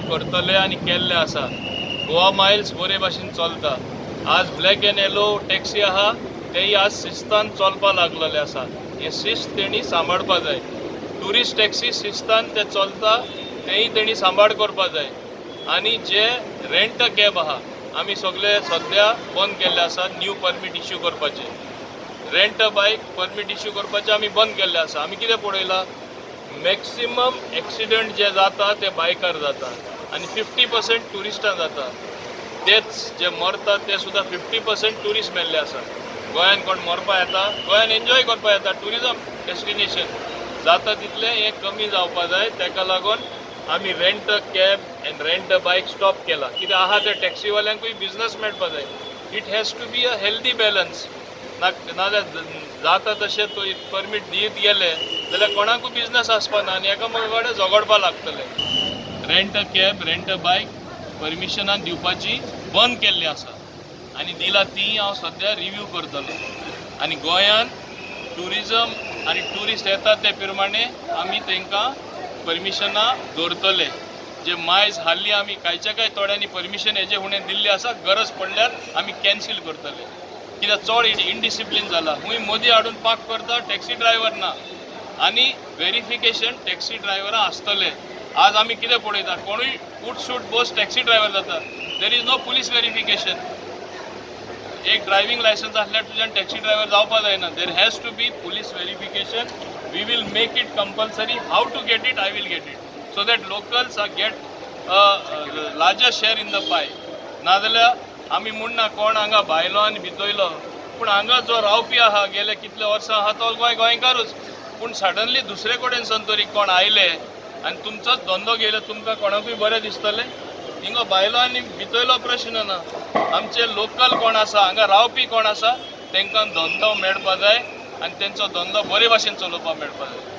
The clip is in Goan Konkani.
करतले आनी केल्ले आसा. गोवा मायल्स बरे भाशेन चलता. आज ब्लॅक एंड येलो टॅक्सी आहा, तेय आज शिस्तान चलपा लागलेले आसा. हे शिस्त तेणी सांबाळपा जाय. ट्युरिस्ट टॅक्सी शिस्तान ते चलता, तेय तेणी सांबाळ करपा जाय. आनी जे रेंट कॅब आहा, आमी सगळे सद्या बंद केल्ले आसा. न्यू परमीट इश्यू करपाचे, रेंट बायक परमीट इश्यू करपाचे आमी बंद केल्ले आसा. आमी कितें पळयलां, मॅक्सिमम एक्सिडंट जे जाता ते बायकार जाता आनी 50% ट्युरिस्टां जाता. तेच जे मरतात ते सुद्दां 50% ट्युरिस्ट मेल्ले आसा. गोंयान कोण मरपा येता? गोंयान एन्जॉय करपा येता. ट्युरिजम डेस्टिनेशन जाता तितलें हें कमी जावपा जाय. ताका लागून आमी rent a cab and rent a bike stop केला. कित्याक आहा त्या टॅक्सीवाल्यांकूय बिजनस मेळपा जाय. It has to be a healthy balance. ना नाजाल्यार जाता तशें तो परमीट दीत गेले जाल्यार कोणाकूय बिजनस आसपा ना आनी एकामेका कडेन झगडपा लागतले. Rent a cab, rent a bike परमिशनां दिवपाची बंद केल्ली आसा आनी दिला ती हांव सद्या रिव्यू करतलो. आनी गोंयान ट्युरिजम आनी ट्युरिस्ट येतात ते प्रमाणे आमी तांकां परमिशनां दवरतले. जे मायज हाल्ली आमी कांयच्या कांय थोड्यांनी परमिशन हेजे फुडें दिल्ली आसा, गरज पडल्यार आमी कॅन्सील करतले, कित्याक चड इनडिसिप्लीन जाला. खूंय मदीं हाडून पार्क करता, टॅक्सी ड्रायव्हर ना आनी वेरिफिकेशन टॅक्सी ड्रायव्हरां आसतले. आज आमी कितें पळयता, कोणूय उठ सूट बस टॅक्सी ड्रायव्हर जाता. There is no police verification. एक ड्रायव्हिंग लायसन्स आसल्यार तुज्यान टॅक्सी ड्रायव्हर जावपा जायना. There has to be police verification. We will make it compulsory. How to get it, I will get it, so that locals are get larger share in the pie. नाजाल्यार आमी म्हणना कोण हांगा भायलो आनी भितयलो, पूण हांगा जो रावपी आहा, गेले कितले वर्सां आहा, तो गोंय गोंयकारूच. पूण सडनली दुसरे कडेन सन तरी कोण आयले आनी तुमचोच धंदो घेयलो, तुमकां कोणाकूय बरें दिसतलें? हिंगा भायलो आनी भितयलो प्रश्न ना. आमचे लोकल कोण आसा, हांगा रावपी कोण आसा, तांकां धंदो मेळपा जाय आनी तेंचो धंदो बरे भाशेन चलोवपाक मेळपा जाय.